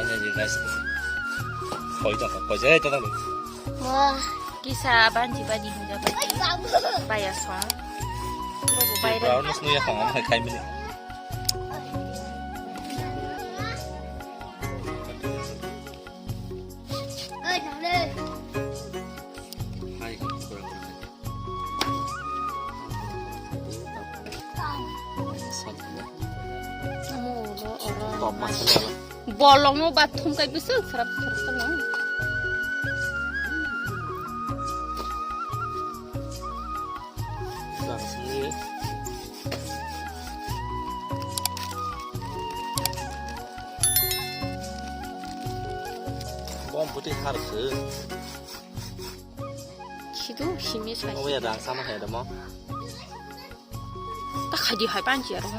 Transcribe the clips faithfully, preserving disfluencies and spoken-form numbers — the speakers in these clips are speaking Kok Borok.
Hey, guys. Koi jang, koi jang, hey, tatang. Wah, kisa banji badi hinja badi. Baya song. Bobo bayar. Brown nus nuya kong, am hai kai mili. Hai, kurang kurang. Bolongno bathum kai bising serap serap no. Bom putih harus. Sidu simi sai. Oh ya, dang sama hai demo. Tak haji hai panci ya dong.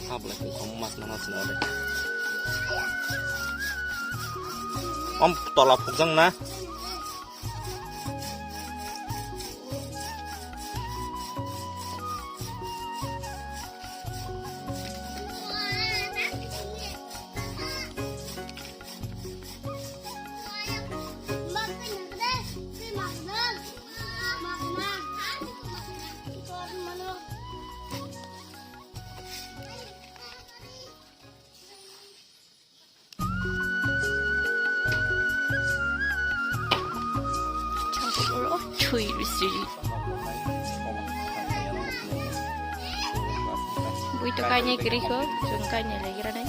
Apa lagi kamu mas mana sih ada? Om tola pukjang na. Chui risi. Bui to kainai kiri ko, jung kainai lagi ranai.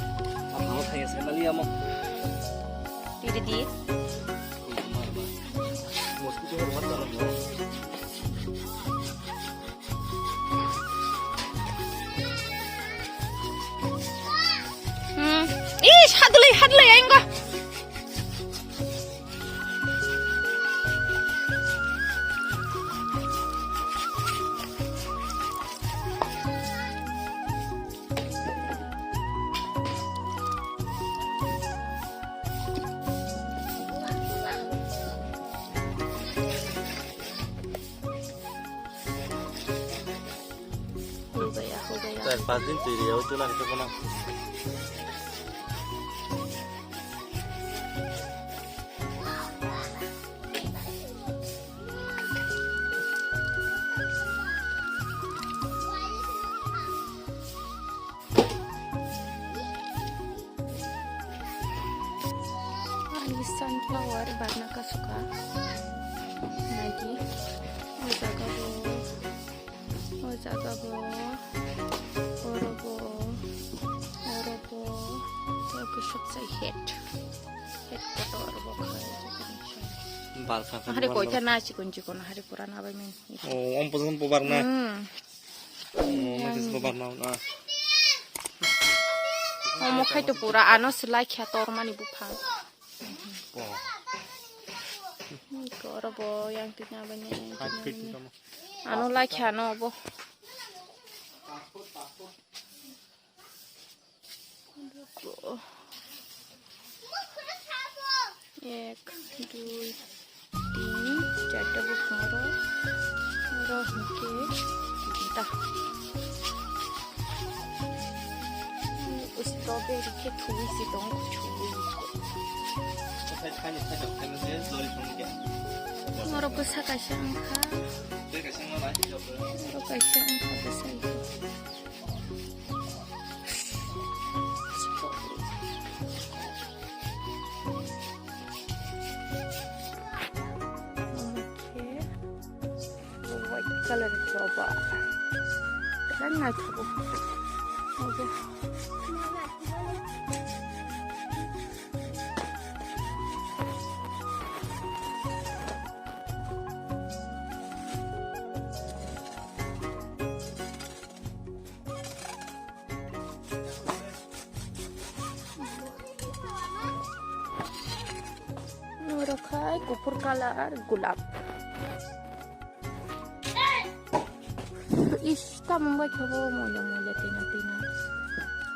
Diri di. Hmm. Ih, hadlai, hadlai, aing ga. Hugaya, hugaya. Char pas din twi riyao chuna khe bono. Ani sunflower barna kasuka. Nagi. O jaga bo. O jaga bo. Oro bo. Oro bo. Oro bo suk sai het. Het kotor bo khai. Bal kha kha. Hari koi kha na chikon chikon hari pura na bai men. O, om pujam po barna. Hmm. Omo khai to pura ano se laikha tormani buphang. Oro bo yang tina bani. Ano laikha ano bo. Ek, dui, tin, charta buphang oro, oro hwnkhe tinta. Strawberry khe thuwi se tongo, thuwi. Oro bwsa kaisa wngkha. Oro kaisa wngkha bwsa. Omo khe white colour choba. Belai naithogo. Obo. Oro khai kuphur colour gulab. Ish, tamung bai thogo moila moila tina tina.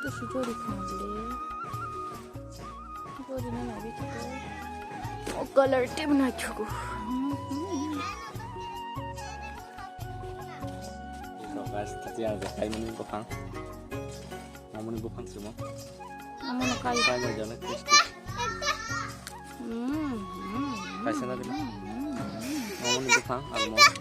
To sujori kham le. Jori na nabi thogo. O colour te bna thogo. No, guys, Tiang de kaimani buphang. Mamuni buphang simo. Mamuni kai. Kaimani jana kristi. Mm, mm, mm, Kaisa na dima. Mm, mm, mm. Mamuni buphang almond.